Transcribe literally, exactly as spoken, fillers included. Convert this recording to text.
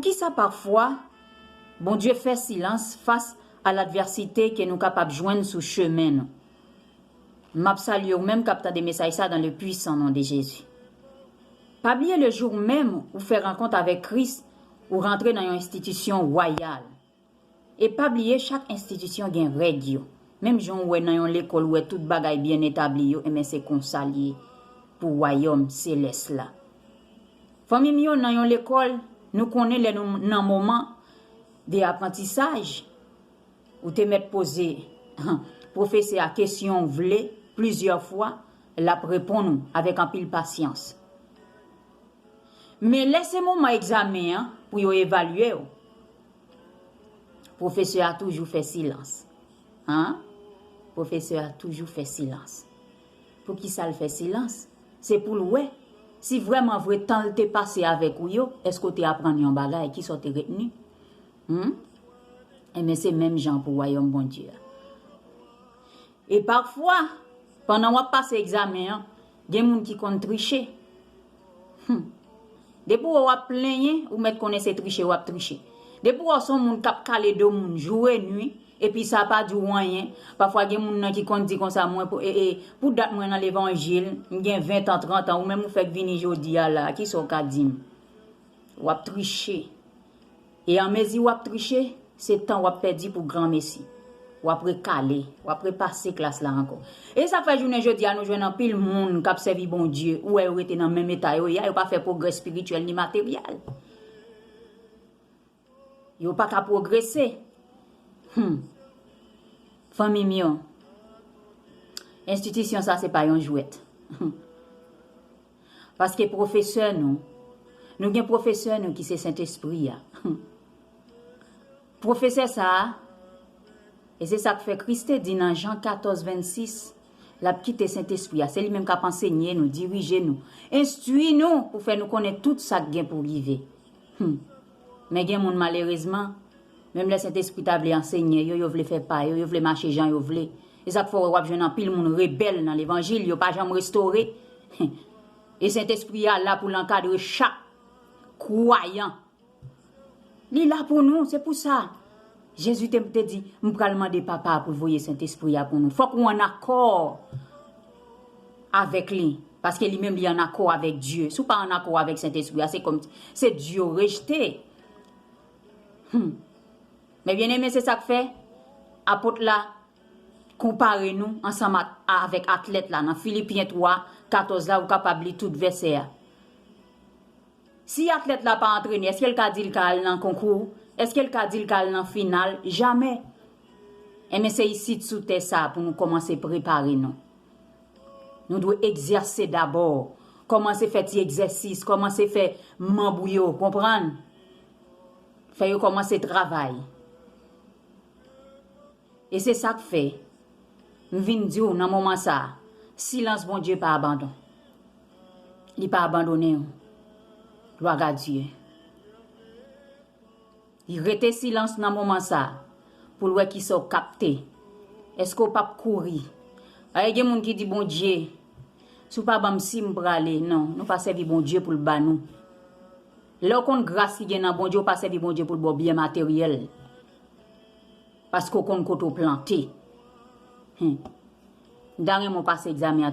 Poukisa pafwa Bondye fè silans fas a ladvèsite ke nou kapab jwenn sou chemen nou? M ap salye ou menm k ap tande mesaj sa dans le puissant nom de Jésus. Pa bliye le jour menm ou fè rankont avèk Kris, ou rantre nan yon enstitisyon wayal. E pa bliye chak enstitisyon gen règ yo. Menm jan w wè nan yon lekòl ou wè tout bagay byen etabli yo, enben se konsa l ye pou wayòm selès la. Fanmi m yo, nan yon lekòl, nou konnen lè nou nan moman de aprantisaj, ou te mèt poze pwofesè a kesyon w vle plizyè fwa, l ap reponn ou avèk anpil pasyans. Men lè se moman egzamen an pou yo evalye w, pwofesè a toujou fè silans. An? Pwofesè a toujou fè silans. Poukisa l fè silans? Se pou l wè si vrèman vre tan l te pase avèk ou yo, èske w te aprann yon bagay, kisa w te retni? Hmm? Enben, se menm jan pou wayòm Bondye a. E pafwa, pandan w ap pase egzamen an, gen moun ki konn triche. Hmm. Depi w wè w ap plenyen, ou mèt konnen se triche w ap triche. Depi w wè w se yon moun k ap kale do moun jou e nwi, epi sa pa di w anyen, pafwa gen moun nan ki konn di konsa, mwen, pou, e, e, pou dat mwen nan levanjil, m gen ven tan, trant an, ou menm ou fèk vini jodi a la, kisa w ka di m? W ap triche. E anmezi w ap triche, se tan w ap pèdi pou granmesi. W ap rekale, w ap repase klas la ankò. E sa fè jounen jodi a nou jwenn anpil moun k ap sèvi Bondye, ou wè yo rete nan menm eta yo ye a, yo pa fè pwogrè espirityèl ni materyèl. Yo pa ka pwogrese. Hmm. Fanmi m yo, enstitisyon sa se pa yon jwèt. Paske pwofesè nou, nou gen pwofesè nou ki se Sentespri a. Pwofesè sa a, e se sa k fè Kris te di nan Jan katòz vennsis, l ap kite Sentespri a. Se li menm k ap ansenye nou, dirije nou, enstwi nou pou fè nou konnen tout sa k gen pou rive. Hmm. Men gen moun malerezman, menm lè Sentespri ta vle ansenye yo, yo vle fè pa yo, yo vle mache jan yo vle. E sa k fè w wè w ap jwenn anpil moun rebèl nan levanjil, yo pa janm restore. E Sentespri a la pou l ankadre chak kwayan. Li la pou nou, se pou sa Jezi te, te di, "M pral mande Papa a pou l voye Sentespri a pou nou." Fòk ou ann akò avèk li, paske li menm li ann akò avèk Dye. Si w pa ann akò avèk Sentespri a, se kòm se Dye w rejte. Hmm. Men byeneme, se sa k fè apot la konpare nou ansanm ak, avèk atlèt la. Nan Filipyen twa katòz la, ou kapab li tout vèsè a. Si atlèt la pa antrene, èske l ka di l ka al nan konkou? Èske l ka di l ka al nan final? Jamè. Enben, se isit sou tè sa a pou nou kòmanse prepare nou. Nou dwe egzèse dabò. Kòmanse fè ti egzèsis, kòmanse fè manb ou yo, konprann? Fè yo kòmanse travay. E se sa k fè, m vin di w nan moman sa a, silans Bondye pa abandon. Li pa abandonnen w. Gloire à Dieu. Li rete silans nan moman sa a, pou l wè kisa w kapte. Èske w p ap kouri? Ay, gen moun ki di, "Bondye, si w pa ban m si, m prale." Non, nou pa sèvi Bondye pou l ba nou. Lè w konn gras ki gen nan Bondye, w pa sèvi Bondye pou l ba w byen materyèl. Paske w konn kote w plante. Hmm. M ta renmen w pase egzamen an